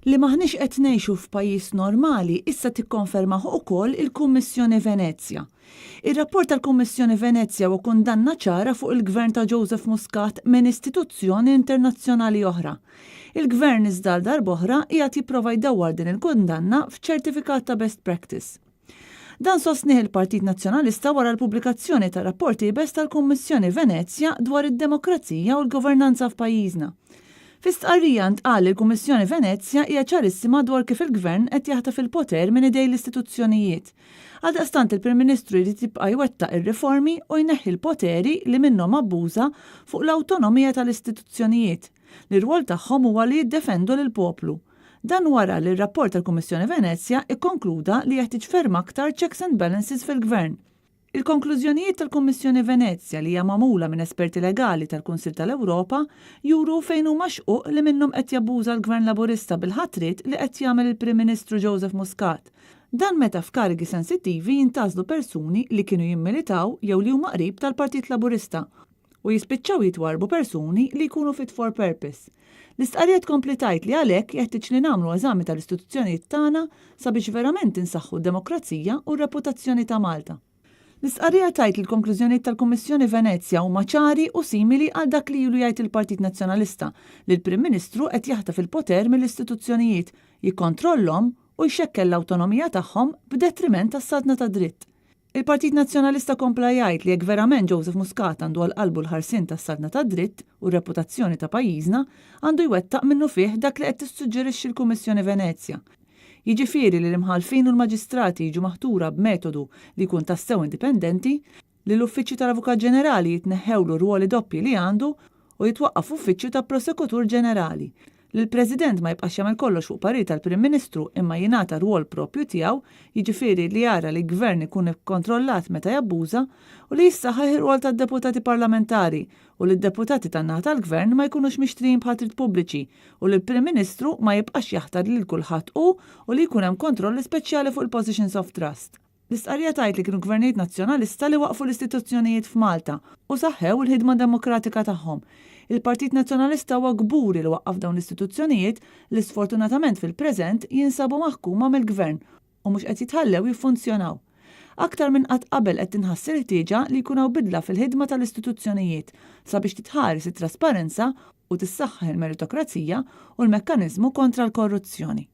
Li m'aħniex qed ngħixu f'pajjiż normali issa tikkonfermah ukoll il-Kummissjoni Venezja. Ir-rapport tal-Kummissjoni Venezja huwa kundanna ċara fuq il-Gvern ta' Joseph Muscat minn istituzzjoni internazzjonali oħra. Il-Gvern iżda għal darb'oħra qiegħed jipprova jdawwar din il-kundanna f'ċertifikat ta' best practice. Dan sostnieh il-Partit Nazzjonalista wara l-pubblikazzjoni tar-rapport iebes tal-Kummissjoni Venezja dwar id-demokrazija u l-governanza f'pajjiżna. Fi stqarrija ntqal li l-Kummissjoni Venezja hija ċarissima dwar kif il-Gvern qed jaħtaf il-poter minn idejn l-istituzzjonijiet. Għaldaqstant il-Prim Ministru jrid jibqa' jwettaq ir-riformi u jneħħi l-poteri li minnhom abbuża fuq l-awtonomija tal-istituzzjonijiet, li r-rwol tagħhom huwa li jiddefendu lill-poplu. Dan wara li r-rapport tal-Kummissjoni Venezja kkonkluda li jeħtieġ ferm aktar checks and balances fil-Gvern. Il-konklużjonijiet tal-Kummissjoni Venezja li hija magħmula minn esperti legali tal-Kunsill tal-Ewropa juru fejn huma x-xquq li minnhom qed jabbuża l-Gvern Laburista bil-ħatriet li qed jagħmel il-Prim Ministru Joseph Muscat. Dan meta f'karigi sensittivi jintgħażlu persuni li kienu jimmilitaw jew li huma qrib tal-Partit Laburista u jispiċċaw jitwarrbu persuni li jkunu fit for purpose. L-istqarrija tkompli tgħid li għalhekk jeħtieġ li nagħmlu eżami tal-istituzzjonijiet tagħna sabiex verament insaħħu d-demokrazija u r-reputazzjoni ta' Malta. L-istqarrija tgħid li l-konklużjonijiet tal-Kummissjoni Venezja huma ċari u simili għal dak li ilu jgħid il-Partit Nazzjonalista li l-Prim Ministru qed jaħtaf il-poter mill-istituzzjonijiet, jikkontrollhom u jxekkel l-awtonomija tagħhom b'detriment għas-saltna tad-dritt. Il-Partit Nazzjonalista kompla jgħid li jekk verament Joseph Muscat għandu għal qalbu l-ħarsien tas-saltna tad-dritt u r-reputazzjoni ta' pajjiżna, għandu jwettaq minnufih dak li qed tissuġġerixxi l-Kummissjoni Venezja. Jiġifieri li l-imħallfin u l-maġistrati jiġu maħtura b'metodu li jkun tassew indipendenti, li l-Uffiċċju tal-Avukat Ġenerali jitneħħewlu r-rwoli doppji li għandu u jitwaqqaf Uffiċċju ta' Prosekutur Ġenerali Li l-President ma jibqax jagħmel kollox fuq parir tal-Prim Ministru imma jingħata rwol proprju tiegħu, jiġifieri li jara li gvern ikun ikkontrollat meta jabbuża, u li jissaħħaħ ir-rwol tad-deputati parlamentari u li d-deputati tan-naħa tal-gvern ma jkunux mixtrijin b'ħatriet pubbliċi u li l-Prim Ministru ma jibqax jaħtar lil kulħadd hu u li jkun hemm kontrolli speċjali fuq il-positions of trust. L-istqarrija tgħid li kienu gvernijiet Nazzjonalista li waqqfu l-istituzzjonijiet f'Malta u saħħew il-ħidma demokratika tagħhom. Il-Partit Nazzjonalista huwa kburi li waqqaf dawn l-istituzzjonijiet li sfortunatament fil-preżent jinsabu maħkuma mill-Gvern u mhux qed jitħallew jiffunzjonaw. Aktar minn qatt qabel qed tinħass il-ħtieġa li jkun hawn bidla fil-ħidma tal-istituzzjonijiet sabiex titħares it-trasparenza u tissaħħaħ il-meritokrazija u l-mekkaniżmu kontra l-korruzzjoni.